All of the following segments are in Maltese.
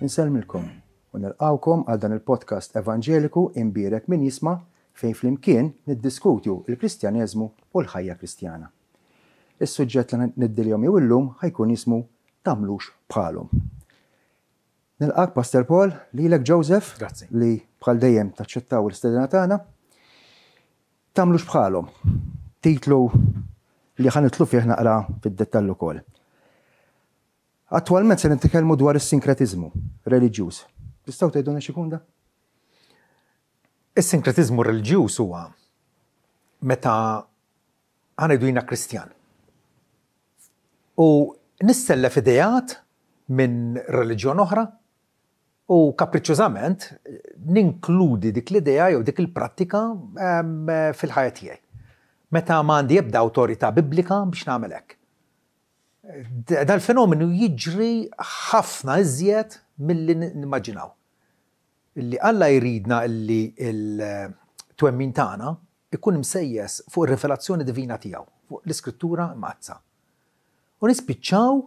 Insellmilkom u nilqgħukom għal dan il-podcast evanġeliku Imbierek Min Jisma' fejn flimkien niddiskutu l-Kristjaneżmu u l-ħajja Kristjana. Is-suġġett li niddiljaw miegħu illum ħa jkun jismu Tagħmlux Bħalhom. Nilqgħek Pastor Paul, lilek Joseph, Grazzi. li bħal dejjem taċċettaw l-istedina tagħna. Tagħmlux bħalhom. Titlu li ħa nidħlu fih naqra fid-dettall ukoll. Attwalment se nitkellmu dwar is-sinkretiżmu reliġjuż. Tistgħu tgħidulna x'ikun da? Is-sinkretiżmu reliġjuż huwa meta ħa ngħidu jiena Kristjan. U nissellef ideat minn reliġjon oħra u kapriċċużament ninkludi dik l-idea jew dik il-prattika ehm, fil-ħajja tiegħi. Meta m'għandi ebda awtorità biblika biex nagħmel hekk. Dal-fenomenu jiġri ħafna iżjed milli nimmaġinaw. Illi Alla jridna illi l-twemmin tagħna ikun imsejjes fuq ir-rivelazzjoni divina tiegħu, fuq l-Iskrittura Mqaddsa. U nispiċċaw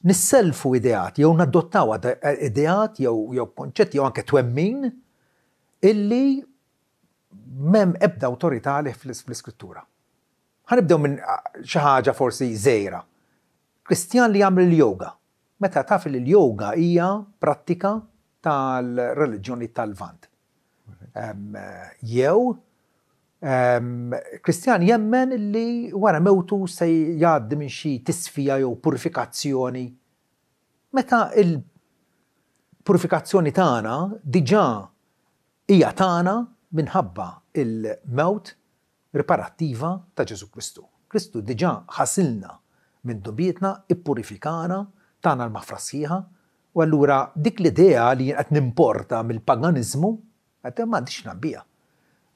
nissellfu ideat jew nadottaw ideat jew jew konċetti jew anke twemmin illi m'hemm ebda awtorità għalih fl-Iskrittura. Ħa nibdew minn xi ħaġa forsi żgħira. Kristjan li jagħmel il-yoga. Meta taf li l-yoga hija prattika tal-reliġjoni tal-Lvant. Jew Kristjan jemmen li wara mewtu se jgħaddi minn xi tisfija jew purifikazzjoni. Meta il-purifikazzjoni tagħna diġà hija tagħna minħabba l-mewt riparattiva ta' Ġesù Kristu. Kristu diġà ħasilna minn dnubietna, ippurifikana, tana l-maħfra sħiħa, u allura dik l-idea li jien qed nimporta mill-paganiżmu, qed m'għandix x'nagħmel biha.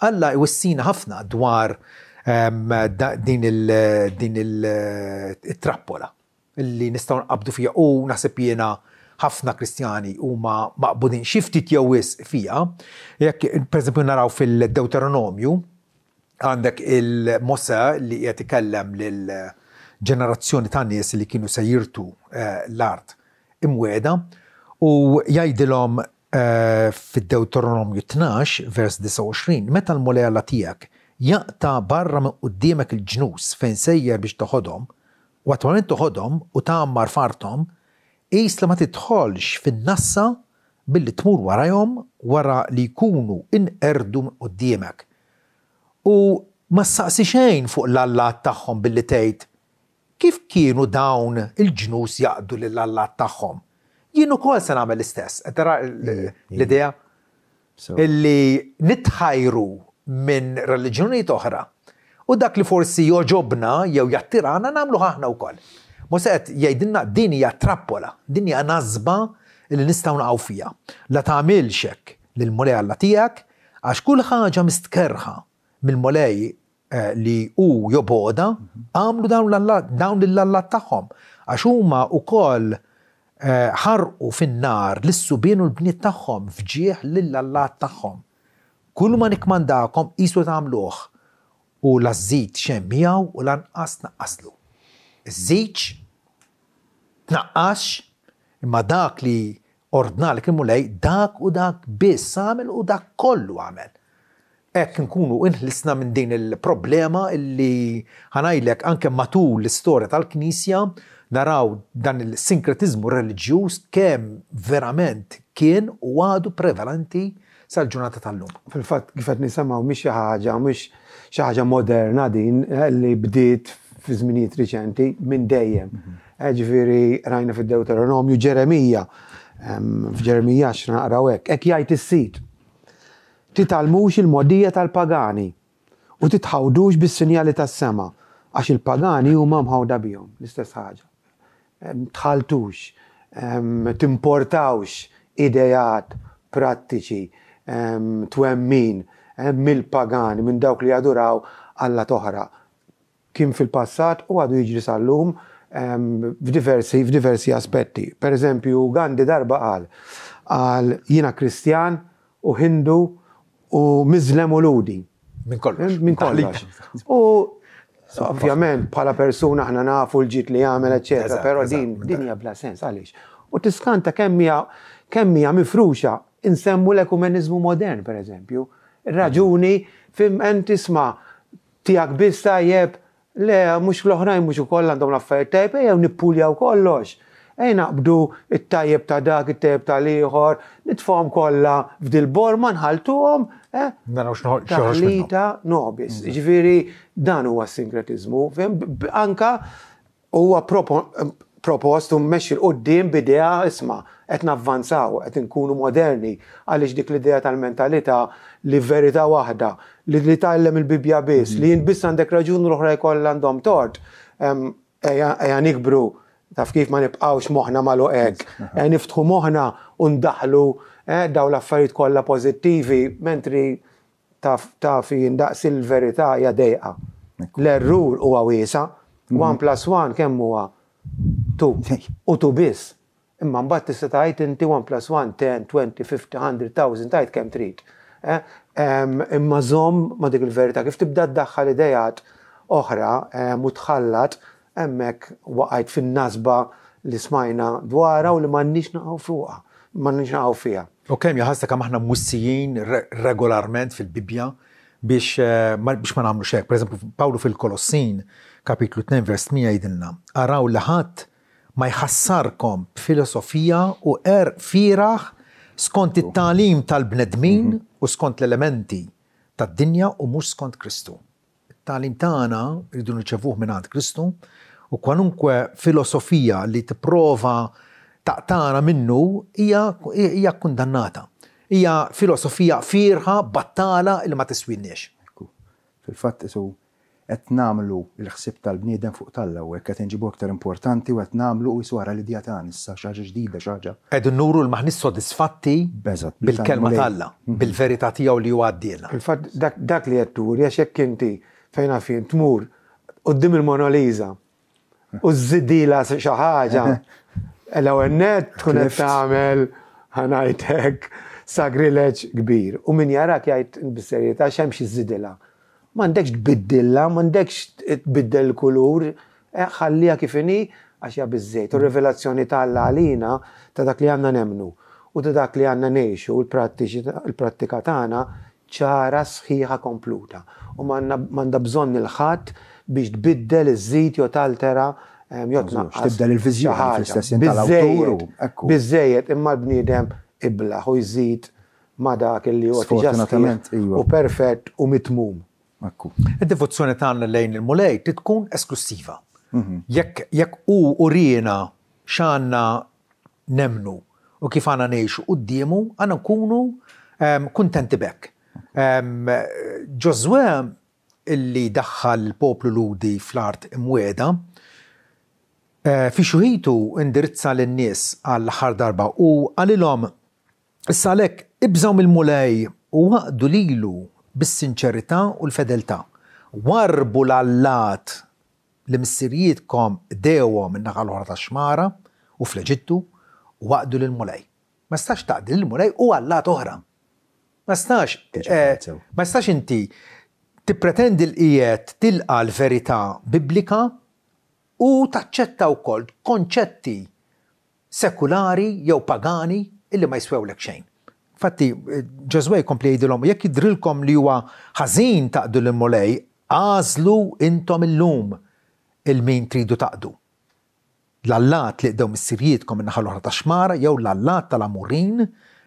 Alla jwissina ħafna dwar din il-trappola li nistgħu nqabdu fiha u naħseb jiena ħafna Kristjani huma maqbudin xi ftit jew wisq fiha. Jekk pereżempju naraw fil-Dewteronomju għandek il-Mosè li qiegħed ikellem lil ġenerazzjoni ta' nies li kienu se jirtu eh, l-art imwiegħda u jgħidilhom eh, fid-Dewteronomju 12 vers 29 meta l-Mulej Alla tiegħek jaqta' barra minn quddiemek il-ġnus fejn sejjer biex toħodhom u attwalment toħodhom u tgħammar f'arthom, qis li ma tidħolx fin-nassa billi tmur warajhom wara li jkunu inqerdu minn quddiemek. U ma ssaqsi xejn fuq l-allat tagħhom billi tgħid, 'Kif kienu dawn il-ġnus jaqdu lill-allat tagħhom? Jien ukoll se nagħmel l-istess. Qed tara l-idea? Illi nitħajru minn reliġjonijiet oħra u dak li forsi jogħġobna jew jattirana nagħmluh aħna wkoll. Mosè qed jgħidilna din hija trappola, din hija nasba li nistgħu naqgħu fiha. La tagħmilx hekk lill-Mulej Alla tiegħek għax kull ħaġa mistkerrħa mill-Mulej eh, li hu jobgħodha, għamlu dawn lill-allat tagħhom għax huma wkoll eh, ħarqu fin-nar lis-subien u l-bniet tagħhom f'ġieħ lill-allat tagħhom. Kull ma nikkmandakom qisu tagħmluh u la żżid xejn miegħu u lanqas tnaqqaslu. Iżżidx, tnaqqasx, imma dak li ordnalek il-Mulej dak u dak biss agħmel u dak kollu agħmel. Hekk inkunu inħlisna minn din il-problema illi ħa ngħidlek anke matul l-istorja tal-Knisja naraw dan il-sinkretiżmu reliġjuż kemm verament kien u għadu prevalenti sal-ġurnata tal-lum. Fil-fatt kif qed nisimgħu mhix xi ħaġa mhux xi ħaġa moderna din eh, li bdiet fi żminijiet riċenti minn dejjem. Mhm. Eh, ġifieri rajna fid-Deuteronomju Ġeremija, ehm, f'Ġeremija x'naqraw naqraw hekk, hekk jgħid is-sid. Titgħallmux il-mogħdija tal-pagani, u titħawdux bis-sinjali tas-sema, għax il-pagani huma mħawda bihom. L-istess ħaġa. Tħalltux, timportawx ideat, prattiċi, twemmin mill-pagani, minn dawk li jaduraw allat oħra. Kien fil-passat u għadu jiġri sal-lum f'diversi f'diversi aspetti. Per eżempju, Gandhi darba qal, qal jiena Kristjan u Hindu u Miżlem u Lhudi. Minn kollox. Minn kollox. U ovvjament bħala persuna aħna nafu l-ġid li jagħmel, eċetera, però din din hija bla sens għaliex. U tiskanta kemm hija kemm hija mifruxa. Insemmu l-ekumeniżmu modern, pereżempju. Ir-raġuni fim ent isma' tiegħek biss tajjeb, le mhux l-oħrajn mhux ukoll għandhom l-affarijiet tajjeb, ejjew nippuljaw kollox. Ejja naqbdu t-tajjeb ta' dak, it-tajjeb tal-ieħor, nitfgħuhom kollha f'dil-borma nħalltuhom, eh? Naraw x'noħroġ minnhom. Taħlita nobis. Jiġifieri dan huwa s-sinkretiżmu, fim? Anka Huwa propost u mmexxi 'l quddiem b'idea, isma', qed navvanzaw, qed inkunu moderni, għaliex dik l-idea tal-mentalità li verità waħda, li li tgħallem il-Bibbja biss, li int biss għandek raġun u l-oħrajn kollha għandhom tort, ejja ejja nikbru, taf kif ma nibqgħux moħħna magħluq hekk, ejja niftħu moħħna u ndaħħlu dawn l-affarijiet kollha pożittivi, mentri Taf, taf jien daqs il-verità hija dejqa. L-errur huwa wiesa'. One plus one kemm huwa? Two. U two biss. Imma mbagħad tista' tgħid inti one plus one, ten, twenty, fifty, hundred, thousand, tgħid kemm trid. Imma żomm ma' dik il-verità. Kif tibda ddaħħal ideat oħra u tħallat, hemmhekk waqajt fin-nasba li smajna dwarha u li m'għandniex naqgħu fuqha, m'għandniex naqgħu fiha. U kemm jaħasra kemm aħna mwissijin regolarment fil-Bibbja biex eh, biex ma nagħmlux hekk. Pereżempju, Pawlu fil-Kolossin, kapitlu 2 vers 8 jgħidilna, araw li ħadd ma jħassarkom b'filosofija u qerq fieragħ skont it-tagħlim tal-bnedmin mhm. u skont l-elementi tad-dinja u mhux skont Kristu. It-tagħlim tagħna rridu nirċevuh mingħand Kristu u kwalunkwe filosofija li tipprova taqtagħna minnu hija hija kkundannata. Hija filosofija fierħa, battala li ma tiswilniex. Ekku. Fil-fatt isu qed nagħmlu l-ħsieb tal-bniedem fuq t'Alla u hekk qed inġibuh iktar importanti u qed nagħmlu u qisu ara l-idea tagħna issa xi ħaġa ġdida, xi ħaġa. Qegħdin nuru li m'aħniex sodisfatti bil-Kelma t'Alla, bil-verità tiegħu li hu għaddielna. Fil-fatt dak li qed turi għax jekk inti fejn naf jien tmur quddiem il-Mona Lisa u żżidilha xi ħaġa, l-ewwel nett tkun qed tagħmel ħa ngħid hekk sagrileġġ kbir. U min jarak jgħid bis-serjetà x'hemm xi żżidilha. M'għandekx tbiddilha, m'għandekx tbiddel il-kulur, ħalliha kif inhi għax hija biżżejjed. U r-rivelazzjoni ta' Alla għalina ta' dak li għandna nemmnu u ta' dak li għandna ngħixu, il-prattika tagħna ċara, sħiħa, kompluta. U m'għandha bżonn 'il ħadd biex tbiddel, iżżid jew taltera jew tnaqqas. Tibdel il-viżjoni fl-istess ħin tal-awtur. Biżżejjed, imma l-bniedem iblah u jżid ma' dak li huwa diġà sħiħ iva. u perfett u mitmum. Ekku. Id-devozzjoni tagħna lejn il-Mulej trid tkun esklussiva. Mhm. Jekk jekk hu uriena x'għandna nemmnu u kif għandna ngħixu quddiemu, għandna nkunu ehm, kuntenti b'hekk. Ehm, Ġożwè illi daħħal il-poplu Lhudi fl-art imwiegħda, eh, fi xuħitu indirizza lin-nies għall-aħħar darba u qalilhom Issa għalhekk, ibżgħu mill-Mulej u aqdu lilu bis-sinċerità u l-fedeltà. Warrbu l-allat li missirijietkom qdewhom in-naħa l-oħra tax-xmara u fl-Eġittu, u aqdu lill-Mulej. Ma tistax taqdi lill-Mulej u allat oħra. Ma tistax, ma tistax inti tippretendi li qiegħed tilqa' l-verità Biblika u taċċetta wkoll konċetti sekulari jew pagani illi ma jiswewlek xejn. Infatti, Ġożwè jkompli jgħidilhom, jekk jidhrilkom li huwa ħażin taqdu lill-Mulej, agħżlu intom illum 'il min tridu taqdu. L-allat li qdew missirijietkom in-naħa l-oħra tax-xmara jew l-allat tal-Amorin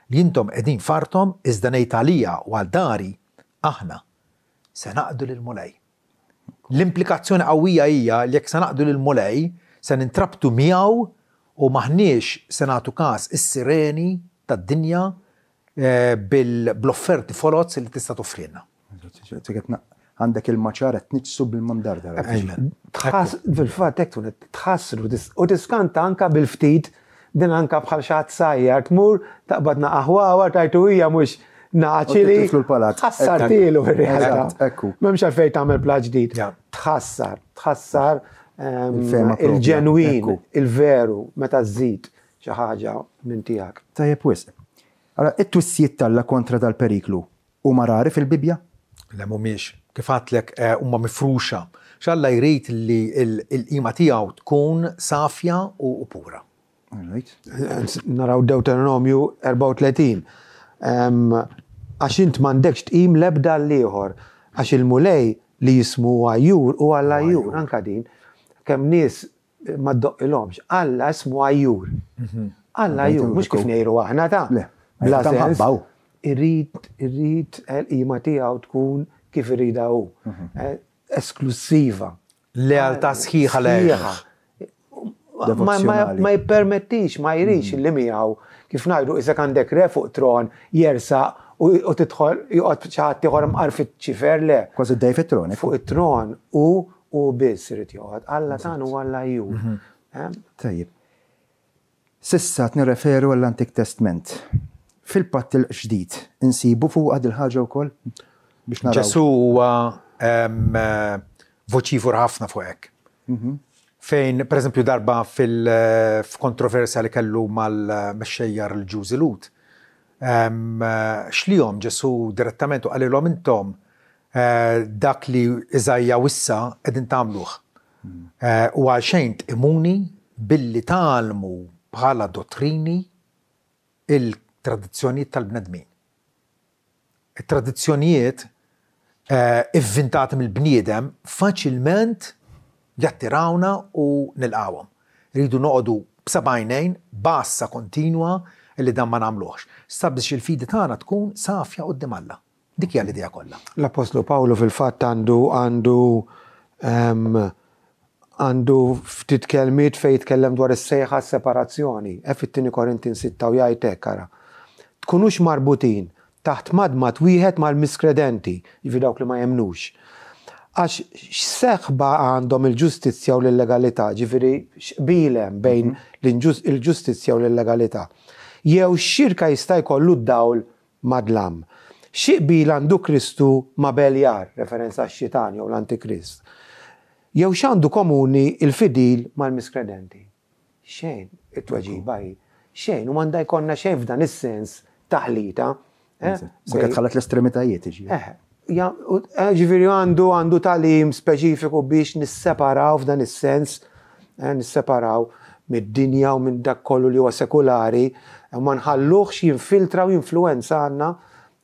li intom qegħdin f'arthom, iżda ngħid għalija u għal dari, aħna se naqdu lill-Mulej. L-implikazzjoni qawwija hija li jekk se naqdu lill-Mulej, se nintrabtu miegħu u m'aħniex se nagħtu kas is-sireni tad-dinja bl-offerti foloz li tista' toffrilna. Għandek ilma ċar qed tniġġsu b'ilma mdardar. Fil-fatt hekk tkun qed tħassru u tiskanta anke bil-ftit Din anka bħal xi ħadd sajjar, tmur taqbad naqa' ħwawar tgħid u hija mhux naqa' ċili. Tħassartilu fir-realtà. M'hemmx għalfejn tagħmel plat ġdid. Tħassar, tħassar ehm, il-ġenwin, il-veru, meta żżid xi ħaġa minn tiegħek. Tajjeb wisq. Allora, it-twissijiet t'Alla kontra dal-periklu huma rari fil-Bibbja? Le mhumiex. Kif għedtlek eh, huma mifruxa. X'Alla jrid li l-qima tiegħu tkun safja u pura. Naraw Deuteronomju 34. Għax int m'għandekx tqim l-ebda l-ieħor, għax il-Mulej li jismu għajjur u Alla għajjur, anka din, kemm nies ma ddoqqilhomx, Alla ismu għajjur. Mhm. Alla għajjur, mhux kif ngħiru aħna ta' bla sens. Irrid, irrid l-qima tiegħu tkun kif iridha hu. Mhm. Eh, esklussiva. Lealtà sħiħa lejh. Ma jippermettix, ma jridx mm. li miegħu kif ngħidu isek għandek re fuq tron jersaq u tidħol joqgħod xi ħadd ieħor mqar fiċ-ċifer le. Kważi dej fit-tron. Eh? Fuq it-tron u u biss irid joqgħod. Alla tagħna u Alla ju. Mhm. Eh? Tajjeb. S'issa qed nirreferu għall-Antik Testment. Fil-Patt il-Ġdid insibu fuqha dil-ħaġa wkoll? Biex naraw. Ġesù huwa voċifur ħafna fuq hekk. Mhm. Fejn, per eżempju, darba fil-kontroversja li kellu mal-mexxejja reliġjużi Lut, xlihom Ġesù direttament u qalilhom intom eh, dak li Iżajja wissa qegħdin tagħmluh. U għalxejn tqimuni billi tgħallmu bħala dottrini il-tradizzjonijiet tal-bnedmin. It-tradizzjonijiet ivvintati mill-bniedem faċilment jattirawna u nilqgħuhom. Irridu noqogħdu b'seba' għajnejn, b'għassa kontinwa li dan ma nagħmluhx, sabiex il-fidi tagħna tkun safja quddiem Alla. Dik hija l-idea kollha. L-Appostlu Pawlu fil-fatt għandu għandu għandu ftit kelmiet fejn jitkellem dwar is-sejħa għas-separazzjoni. Eh, fit-Tieni Korintin 6 u jgħid hekk ara. Tkunux marbutin taħt madmad wieħed mal-miskredenti, jiġifieri dawk li ma jemmnux. Għax x'seħba għandhom il-ġustizzja u l-illegalità, ġifieri x'qbil hemm bejn il-ġustizzja u l-illegalità? Jew x'xirka jista' jkollu d-dawl mad-dlam. Xi qbil għandu Kristu ma' Beljar, referenza għax-Xitan jew l-Antikrist? Jew x'għandu komuni l-fidil mal-miskredenti? Xejn, it-tweġiba hi, xejn, u m'għandha jkollna xejn f'dan is-sens taħlita. Eh? Sakemm tħallat l-estremitajiet, jiġifieri. Eh, eh, ġifieri għandu għandu tagħlim speċifiku biex nisseparaw f'dan is-sens, eh, nisseparaw mid-dinja u minn dak kollu li huwa sekulari, eh, ma nħalluhx jinfiltra u jinfluwenzana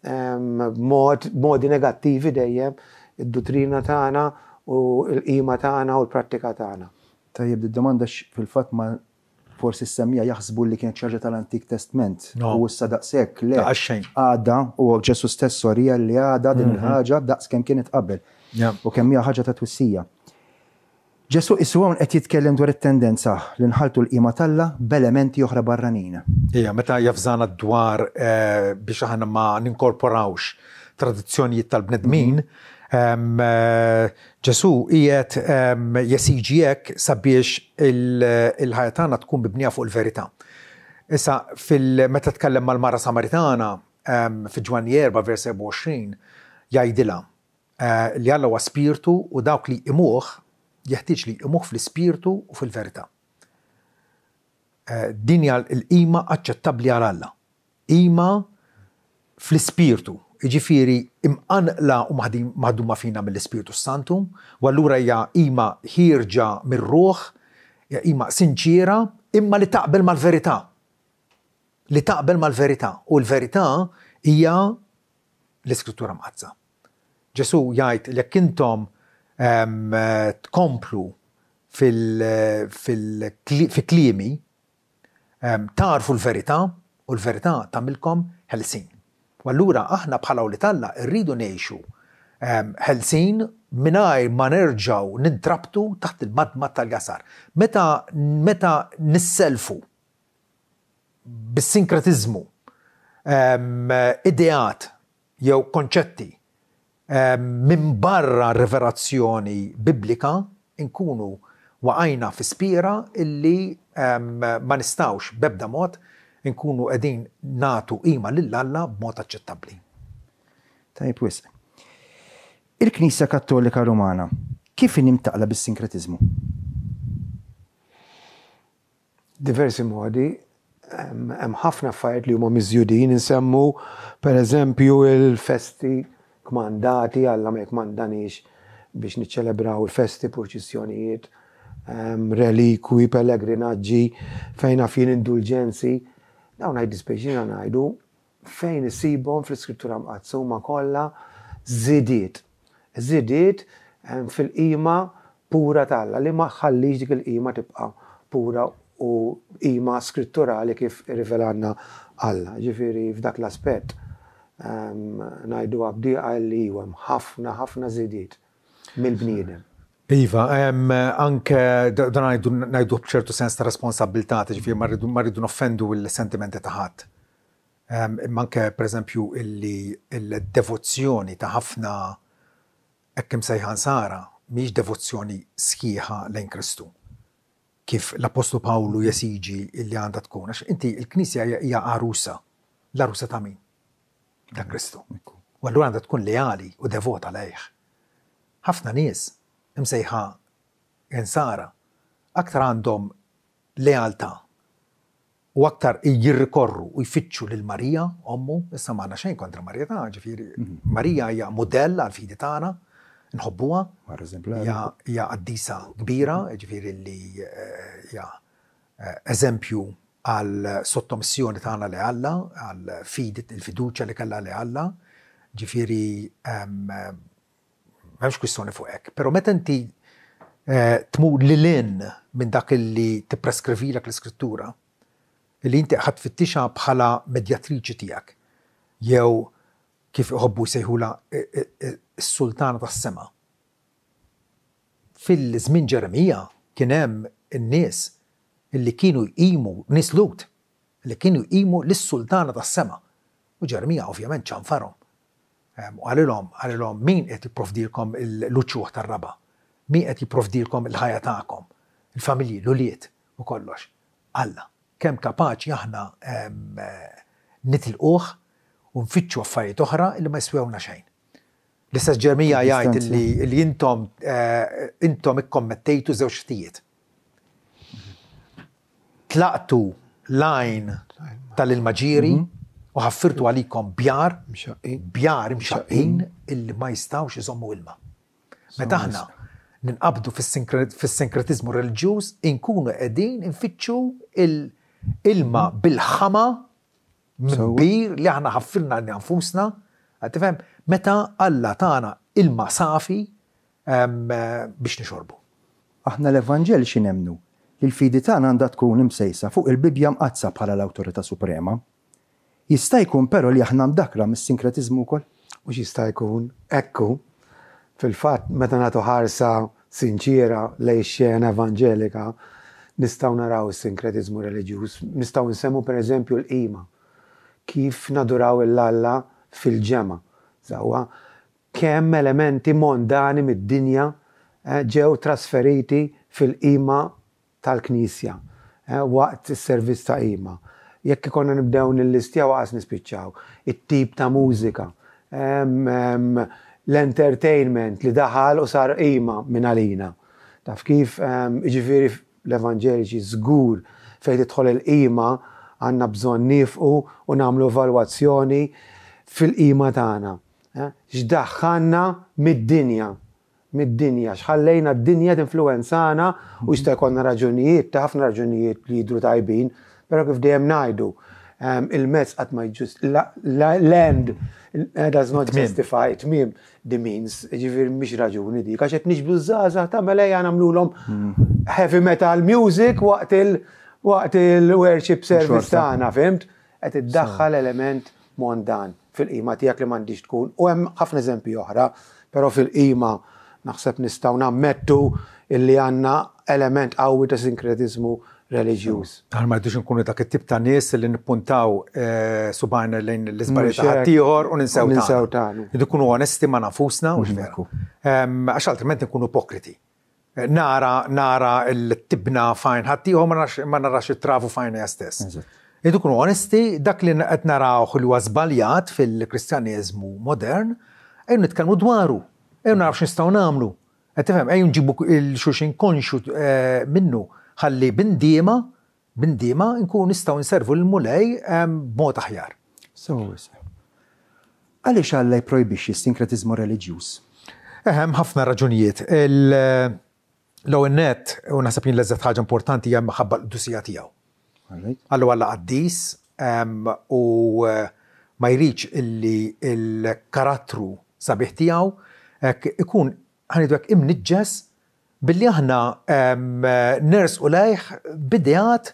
ehm, b'mod modi negattivi dejjem id-duttrina tagħna u l-qima tagħna u l-prattika tagħna. Tajjeb, di domanda fil-fatt ma forsi s-semmiegħa jaħsbu li kienet xi ħaġa tal-Antik Testment u issa daqshekk, le. Għadha u Ġesù stess urija li għadha din il-ħaġa daqs kemm kienet qabel. U kemm hija ħaġa ta' twissija. Ġesù qisu hawn qed jitkellem dwar it-tendenza li nħalltu l-qima t'Alla b'elementi oħra barranin. Ija, meta javżana dwar biex aħna ma ninkorporawx tradizzjonijiet tal-bnedmin, Ġesù qiegħed jesiġi hekk sabiex il-ħajja tagħna tkun mibnija fuq il-verità. Issa, meta tkellem mal-mara Samaritana fi Ġwanni 4 vers 24, jgħidilha li Alla huwa spirtu u dawk li jqimuh jeħtieġ li jqimuh fl-ispirtu u fil-verità. Din hija l-qima aċċettabbli għal Alla. Qima fl-ispirtu, jiġifieri imqanqla u maħduma fina mill-Ispirtu s-Santu, u allura hija qima ħierġa mir-ruħ, hija qima sinċiera, imma li taqbel mal-verità. Li taqbel mal-verità. U l-verità hija l-Iskrittura Mqaddsa. Ġesù jgħid li jekk intom tkomplu fi kliemi, Tagħrfu l-verità u l-verità tagħmilkom ħelsin. U allura aħna bħala wlied Alla rridu ngħixu ħelsin mingħajr ma nerġgħu nintrabtu taħt il-madmad tal-jasar. Meta meta nissellfu bis-sinkretiżmu ideat jew konċetti Minbarra r-rivelazzjoni Biblika, inkunu waqajna fi spiera illi ma nistgħux b'ebda mod inkunu qegħdin nagħtu qima lil Alla b'mod aċċettabbli. Tajjeb wisq. Il-Knisja Kattolika Rumana kif inhi mtaqqla bis-sinkretiżmu? Diversi modi, hemm ħafna affarijiet li huma miżjudin, insemmu pereżempju il-festi kmandati, Alla ma jikkmandaniex biex niċċelebraw il-festi, purċissjonijiet. Relikwi, pellegrinaġġi, fejn naf jien indulġenzi. Dawn jiddispjaċina ngħidu fejn issibhom fl-Iskrittura Mqaddsa huma kollha żidiet. Żidiet fil-qima pura ta' Alla li ma ħallix dik il-qima tibqa' pura u qima skritturali kif irrivelalna Alla. Ġifieri f'dak l-aspett ngħiduha b'dieqa li iwa hemm ħafna ħafna żidiet mill-bniedem. Iva, anke dan ngħidu b'ċertu sens ta' responsabbiltà, ġifieri ma rridu noffendu l-sentimenti ta' ħadd. Imma anke pereżempju illi l-devozzjoni ta' ħafna hekk imsejħa Nsara mhijiex devozzjoni sħiħa lejn Kristu, kif l-Appostlu Pawlu jesiġi illi għandha tkun. Għax inti l-Knisja hija għarusa. L-għarusa ta' min? Ta' Kristu. U allura għandha tkun leali u devota lejh. Ħafna nies imsejħa Insara aktar għandhom lealtà u aktar jirrikorru u jfittxu lil Marija, ommu, issa m'għandna xejn kontra Marija ta' ġifieri Marija hija mudell għall-fidi tagħna, nħobbuha, hija qaddisa kbira, ġifieri li hija eżempju għal sottomissjoni tagħna li Alla, għal fidi, il-fiduċja li kellha li Alla, ġifieri m'hemmx kwistjoni fuq hekk. Però meta inti tmur lil hinn minn dak li tippreskrivilek l-Iskrittura, li inti ħa tfittixha bħala medjatriċi tiegħek, jew kif iħobbu jsejħulha s-sultana tas-sema. Fil-żmien Ġeremija kien hemm in-nies li kienu jqimu, nies Lhud, li kienu jqimu lis-sultana tas-sema. U Ġeremija ovvjament ċanfarhom. U qalilhom, qalilhom, min qed jipprovdilkom l-uċuħ tar-raba'? Min qed jipprovdilkom il-ħajja tagħkom, il-familji, l-ulied u kollox? Alla. Kemm kapaċi aħna nitilquh u nfittxu affarijiet oħra li ma jiswewna xejn. L-istess Ġermija jgħid li intom intom ikkommettejtu żewġ ħtijiet. Tlaqtu l-għajn tal-ilma ġieri u ħaffirtu għalikom bjar, bjar imxaqqin illi ma jistgħux iżommu ilma. Meta aħna ninqabdu fis-sinkretiżmu reliġjuż inkunu qegħdin infittxu l-ilma bil-ħama minn bir li aħna ħaffirna lilna nfusna, tifhem, meta Alla tana ilma safi biex nixorbu. Aħna l-Evanġeliċi nemmnu li l-fidi tagħna għandha tkun imsejsa fuq il-Bibbja Mqaddsa bħala l-awtorità suprema. Jista' jkun però li aħna mdakkra mis-sinkretiżmu wkoll? Mhux jista' jkun, hekk hu. Fil-fatt, meta nagħtu ħarsa sinċiera lejn ix-xena evanġelika, nistgħu naraw is-sinkretiżmu reliġjuż. Nistgħu nsemmu pereżempju l-qima, kif naduraw 'il Alla fil-ġemgħa. Sewwa, kemm elementi mondani mid-dinja ġew trasferiti fil-qima tal-Knisja waqt is-servizz ta' qima. Jekk ikollna nibdew nillistjaw qas nispiċċaw. It-tip ta' mużika, l-entertainment li daħal u sar qima mingħalina. Taf kif? Jiġifieri l-evanġeliċi żgur fejn tidħol il-qima għandna bżonn niefqu u nagħmlu evalwazzjoni fil-qima tagħna. X'daħħalna mid-dinja? Mid-dinja, x'ħallejna d-dinja tinfluwenzana u jista' jkollna raġunijiet, ta' ħafna raġunijiet li jidhru tajbin, però kif dejjem ngħidu, il-mezz qatt ma jiġġust, l-end does not justify, tmiem the means, ġifieri mhix raġuni dik, għax qed niġbdu ż-żgħażagħ ta' mela ejja nagħmlulhom heavy metal music waqt il waqt il-worship service tagħna, fhimt? Qed iddaħħal element mondan fil-qima tiegħek li m'għandhiex tkun. U hemm ħafna eżempji oħra, però fil-qima naħseb nistgħu nammettu illi għandna element qawwi ta' sinkretiżmu reliġjuż. Aħna ma rridux inkunu dak it-tip ta' nies li nippuntaw subgħajna lejn l-iżbalji ta' ħaddieħor u ninsew tagħna. Irridu nkunu onesti ma' nafusna u veru. Għax altrimenti nkunu ipokriti. Nara nara l-tibna f'għajn ħaddieħor ma narax it-travu f'għajnejja stess. Irridu nkunu onesti, dak li qed narawh li huwa żbaljat fil-Kristjaneżmu modern, ejjew nitkellmu dwaru, ejjew naraw x'nistgħu nagħmlu. Qed tifhem? Ejjew nġibu 'l xulxin konxju minnu ħalli b'indiema, b'indiema nkunu nistgħu nservu lill-Mulej b'mod aħjar. Sewwa wisq. Għaliex Alla jipprojbixxi s-sinkretiżmu reliġjuż? Hemm ħafna raġunijiet. L-ewwel nett, u naħseb jien l-eżżet ħaġa importanti hija minħabba l-qdusija tiegħu. Alla Alla qaddis u ma jridx illi l-karattru sabiħ tiegħu ikun ħa ngħidu hekk imniġġes billi aħna nersqu lejh b'ideat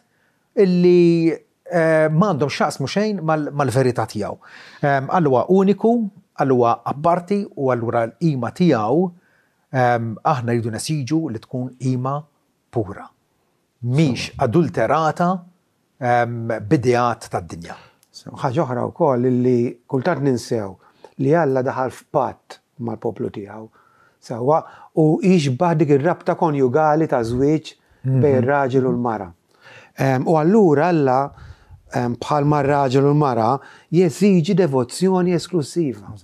illi m'għandhom x'jaqsmu xejn mal-verità tiegħu. Alla huwa uniku, Alla huwa apparti u allura l-qima tiegħu aħna rridu nesiġu li tkun qima pura. Mhix adulterata b'ideat tad-dinja. Ħaġa oħra wkoll li kultant ninsew li Alla daħal f'patt mal-poplu tiegħu. Sewwa, u jixbah dik ir-rabta konjugali ta' żwieġ bejn ir-raġel u l-mara. U allura Alla bħal mar-raġel u l-mara jesiġi devozzjoni esklussiva.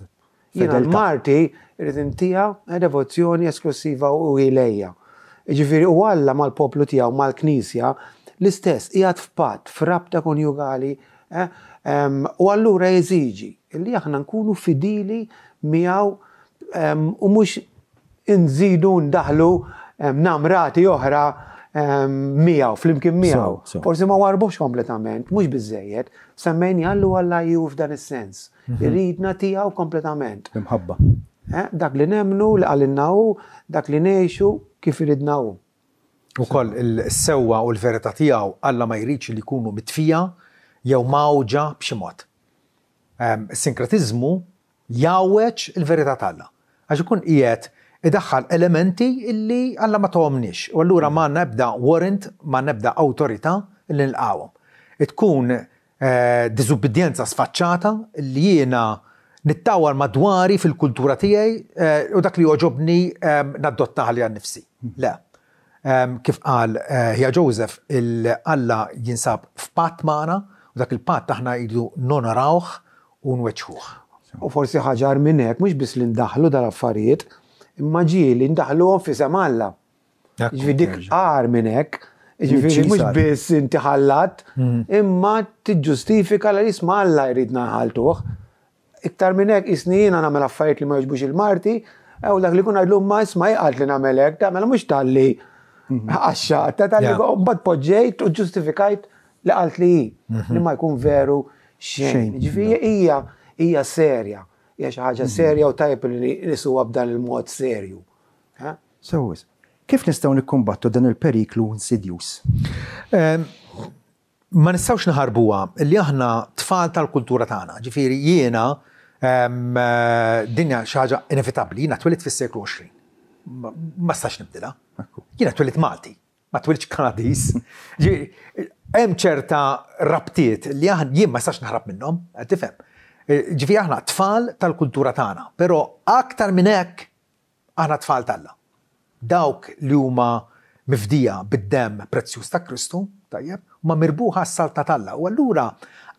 Jiena l-marti rrid intiha devozzjoni esklussiva u hi lejja. Jiġifieri u Alla mal-poplu tiegħu, mal-Knisja, l-istess, qiegħed f'patt, f'rabta konjugali, u allura jeżiġi li aħna nkunu fidili miegħu u mhux inżidu ndaħħlu namrati oħra miegħu, flimkien miegħu. Forsi ma warbuhx kompletament, mhux biżżejjed. Semmejni Allu Alla ju f'dan is-sens. Iridna tiegħu kompletament. Imħabba. Eh, dak li nemmnu li qalilna hu, dak li ngħixu kif iridna hu. Ukoll il-sewwa u l-verità tiegħu Alla ma jridx li jkunu mitfija jew mgħawġa b'xi mod. Ehm, is-sinkretiżmu jgħawweġ il-verità t'Alla. Għax ikun qiegħed idaħħal elementi illi Alla ma tahomniex. U allura ma għandna ebda warrant, ma għandna ebda awtorità illi nilqgħuhom. Tkun diżubbidjenza sfaċċata li jiena nittawwar madwari fil-kultura tiegħi u dak li jogħġobni naddottah għalija nnifsi. Le. Kif qal ħija Joseph, Alla jinsab f'patt magħna u dak il-patt aħna rridu nonorawh u nweġġħuh. U forsi ħaġa agħar minn hekk, mhux biss li ndaħħlu dal-affarijiet, imma ġieli ndaħħluhom f'isem Alla. Ġifieri dik agħar minn hekk. Ġifieri mhux biss inti ħallat, mm. imma tiġġustifika li jisma' Alla jridna nħaltuh. Iktar minn hekk isni jiena nagħmel affarijiet li ma jogħġbux il-marti, u dak li kun għidlu ma isma' jqalt li nagħmel hekk, tagħmel mhux talli mm. għaxxa, ta' talli mbagħad poġġejt u ġustifikajt li qalt li hi, mhm. li ma jkun veru xejn. Ġifieri hija hija serja, hija xi ħaġa mhm. serja u tajjeb li nisuha b'dan il-mod serju. Sewwa wisq. Kif nistgħu nikkumbattu dan il-periklu insidjuż? Ma nistgħux naħarbuha li aħna tfal tal-kultura tagħna. Ġifieri jiena din hija xi ħaġa inevitabbli, jiena twelidt fis-seklu 20. Ma nistax nibdilha. Jiena twelidt Malti. Ma twilidtx Kanadiż. Hemm ċerta rabtiet li jien ma nistax naħrab minnhom, qed tifhem. Ġifieri aħna tfal tal-kultura tagħna, però aktar minn hekk aħna tfal t'Alla. Dawk li huma mifdija bid-demm prezzjuż ta' Kristu, tajjeb, huma mirbuħa għas-saltna t'Alla. U allura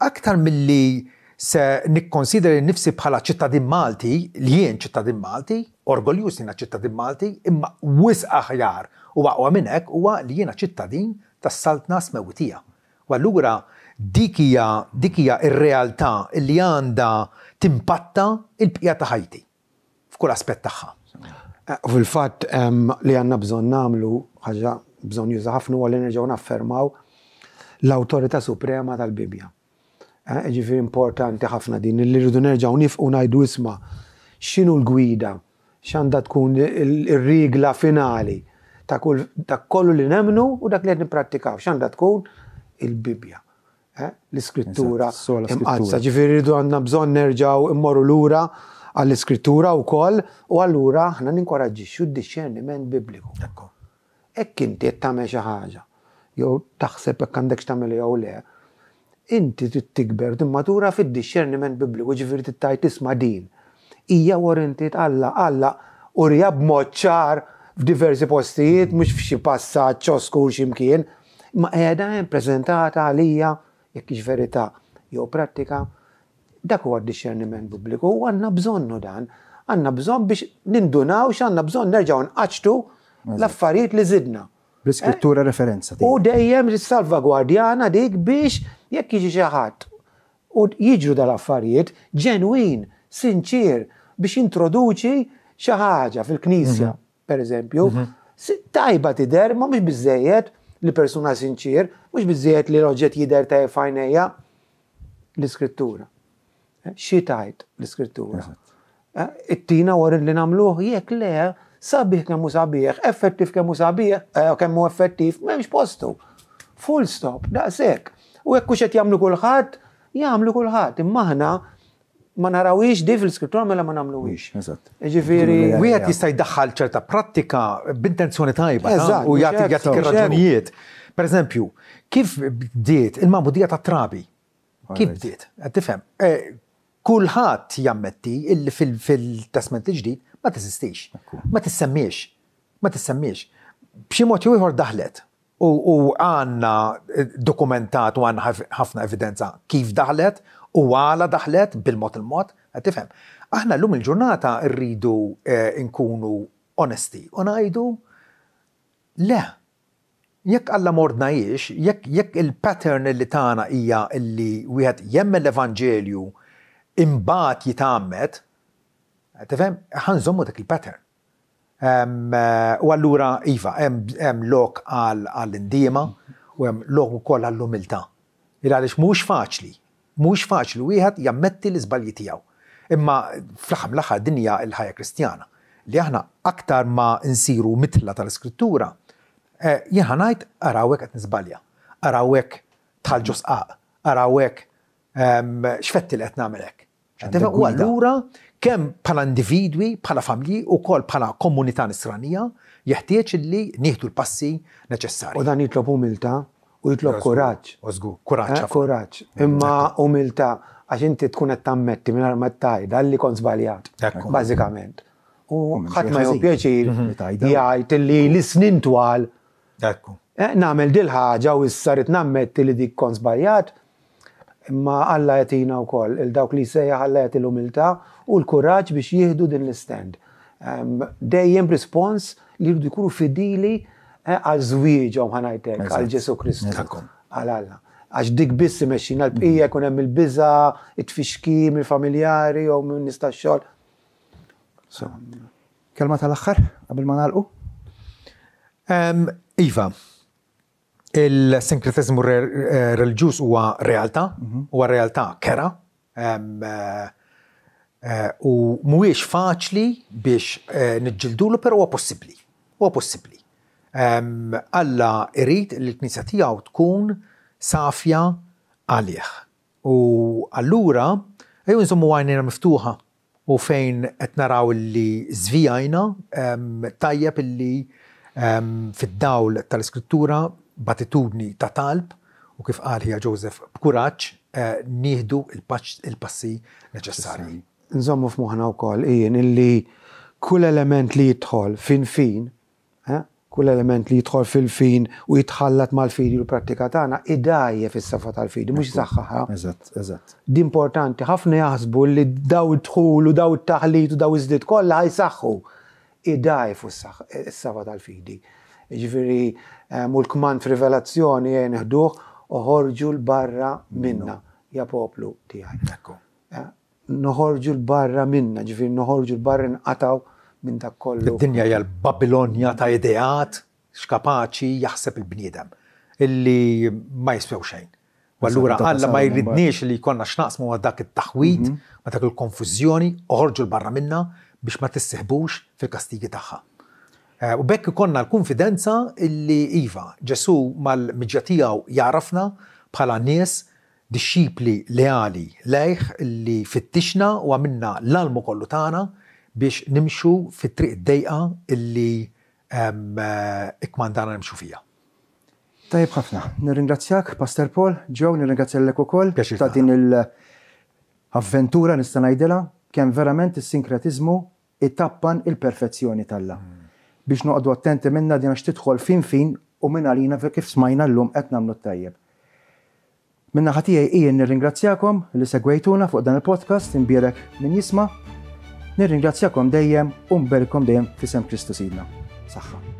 aktar milli se nikkonsidra lili nnifsi bħala ċittadin Malti, li jien ċittadin Malti, orgoljuż li jiena ċittadin Malti, imma wisq aħjar u aqwa minn hekk huwa li jiena ċittadin tas-Saltna Smewwitija. U allura dik hija dik hija r-realtà li għandha timpatta l-bqija ta' ħajti f'kull aspett tagħha. U fil-fatt li għandna bżonn nagħmlu, ħaġa bżonnjuża ħafna huwa li nerġgħu naffermaw l-awtorità suprema tal-Bibbja. Eh, ġifieri importanti ħafna din li rridu nerġgħu nifqu ngħidu isma' x'inhu l-gwida, x'għandha tkun ir-rigla finali ta' kull dak kollu li nemmnu u dak li qed nipprattikaw, x'għandha tkun il-Bibbja. Eh, l-iskrittura imqaddsa. Ġifieri rridu għandna bżonn nerġgħu immorru lura għall-iskrittura wkoll u allura aħna ninkoraġġixxu d-dixxerniment Bibliku. Hekk inti qed tagħmel xi ħaġa, jew taħseb hekk għandekx tagħmilha jew le, inti trid tikber u timmatura fid-dixxerniment Bibliku, jiġifieri trid tgħid isma' din hija warranted Alla, Alla uriha b'mod ċar f'diversi postijiet, mhux f'xi passaġġ oskur xi mkien, imma qiegħda hemm preżentata għalija jekk hix verità jew prattika. Dak huwa d-dixxerniment Bibliku u għandna bżonnu dan. Għandna bżonn biex nindunaw x'għandna bżonn nerġgħu nqaċċtu l-affarijiet li żidna. Bl-iskrittura referenza. U dejjem salvagwardjana dik biex jekk jiġi xi ħadd u jiġru dal-affarijiet ġenwin, sinċier biex jintroduċi xi ħaġa fil-knisja, mhm. per eżempju, mhm. Tajba tidher, ma mhux biżejjed li persuna sinċier, mhux biżejjed li l-oġġett jidher tajjeb f'għajnejja. L-Iskrittura. Xi tgħid l-Iskrittura? Ittina warrant li nagħmluh jekk le, sabiħ kemm hu sabiħ, effettiv kemm hu sabiħ, eh, kemm hu effettiv, m'hemmx postu. Full stop, daqshekk. U hekk hux qed jagħmlu kulħadd, jagħmlu kulħadd. Imma aħna ma narawhiex di fil-Iskrittura mela ma nagħmluhiex. Eżatt. Jiġifieri. Wieħed jista' jdaħħal ċerta prattika b'intenzjoni tajba u jagħti jagħtik ir-raġunijiet. Per eżempju, kif bdiet il-magħmudija tat-trabi? Kif bdiet? Qed tifhem? Eh, kulħadd jammetti illi fil-Testment il-Ġdid ma teżistix. Ma tissemmiex. Ma tissemmiex. B'xi mod jew ieħor daħlet. U għandna dokumentat u għandna ħafna evidenza kif daħlet u għala daħlet bil-mod il-mod, qed tifhem. Aħna llum il-ġurnata rridu eh, nkunu onesti u ngħidu le. Jekk Alla m'ordnahiex, jekk jekk il-pattern li tagħna hija li wieħed jemmen l-evanġelju imbagħad jitgħammed, tifhem, ħa nżommu dik il-pattern. U allura iva, hemm lok għall-indiema u hemm lok ukoll għall-umiltà. Il għaliex mhux faċli, mhux faċli wieħed jammetti l-iżbalji tiegħu. Imma fl-aħħar mill-aħħar din hija l-ħajja Kristjana, li aħna aktar ma nsiru mitla tal-Iskrittura, jien ħa ngħid araw hekk qed niżbalja, araw hekk dħalt ġo sqaq, araw hekk x'fetti li qed nagħmel hekk. U allura kemm bħala individwi, bħala familji u wkoll bħala komunità nisranija jeħtieġ li nieħdu l-passi neċessarji. U dan jitlob umiltà u jitlob kuraġġ. U żgur, kuraġġ ħafna. Kuraġġ. Imma umiltà għax inti tkun qed tammetti mingħajr ma tgħidha li kont żbaljat. Bażikament. U ħadd ma jieħu pjaċir jgħid li li snin twal nagħmel dil-ħaġa u issa rrid nammetti li dik kont żbaljat. Imma Alla jagħtina wkoll, 'il dawk li jsejjaħ Alla jagħti l-umiltà u l-kuraġġ biex jieħdu din l-istand. Dejjem b'rispons li jridu jkunu fidili għal żwieġhom ħa ngħid hekk, għal Ġesù Kristu, għal Alla. Għax dik biss imexxina, l-bqija jkun hemm il-biża', it-tfixkil mill-familjari jew minn nies tax-xogħol. So. Kelma tal-aħħar qabel ma nagħlqu? Iva, Il-sinkretiżmu reliġjuż huwa realtà, huwa realtà kerha, u mhuwiex faċli biex niġġildulu però huwa possibbli. Huwa possibbli. Alla jrid li l-Knisja tiegħu tkun safja għalih. U allura ejjew nżommu għajnejna miftuħa U fejn qed naraw li żvijajna, tajjeb illi fid-dawl tal-Iskrittura, b'attitudni ta' talb, u kif qal ħija Joseph, b'kuraġġ, nieħdu l-passi neċessarji. Nżommu f'moħħna wkoll, Ian, illi kull element li jidħol fin fin, Kull element li jidħol fil-fin u jitħallat mal-fidi u l-prattika tagħna idgħajjef is-safa tal-fidi, mhux isaħħaħha. Eżatt, eżatt. Di importanti, ħafna jaħsbu li daw id-dħul u daw it-taħlit u daw iż-żliet kollha ħa jsaħħu. Idgħajfu s-safa tal-fidi. Jiġifieri, u l-kmand f'Rivelazzjoni ejja nieħduh, oħorġu 'l barra minna, ja poplu tiegħi. Ekku. Noħorġu 'l barra minnha, ġifieri noħorġu 'l barra nqatgħu minn dak kollu. Id-dinja hija l-Babilonja ta' ideat x'kapaċi jaħseb il-bniedem illi ma jiswew xejn. U allura Alla ma jridniex li jkollna x'naqsmu ma' dak it-taħwid, ma' dak il-konfużjoni, oħorġu 'l barra minnha biex ma tissiħbux fil-kastigi tagħha. U b'hekk ikollna l-kunfidenza illi iva, Ġesù mal-miġja tiegħu jagħrafna bħala nies Dixxipli leali lejh li fittixna u għamilna l-almu kollu tagħna biex nimxu fit-triq id-dejqa li kkmandana nimxu fiha. Tajjeb ħafna. Nirringrazzjak, Pastor Paul. Joe, nirringrazzja lilek ukoll ta' din l-avventura nista' ngħidilha, kemm verament is-sinkretiżmu itappan il-perfezzjoni t'Alla. Biex noqogħdu attenti minnha din għax tidħol fin fin u mingħalina kif smajna llum qed nagħmlu t-tajjeb. Min-naħa tiegħi Ian nirringrazzjakom li segwejtuna fuq dan il-podcast imbierek min jisma'. Nirringrazzjakom dejjem u nberikkom dejjem f'isem Kristu Sidna. Saħħa.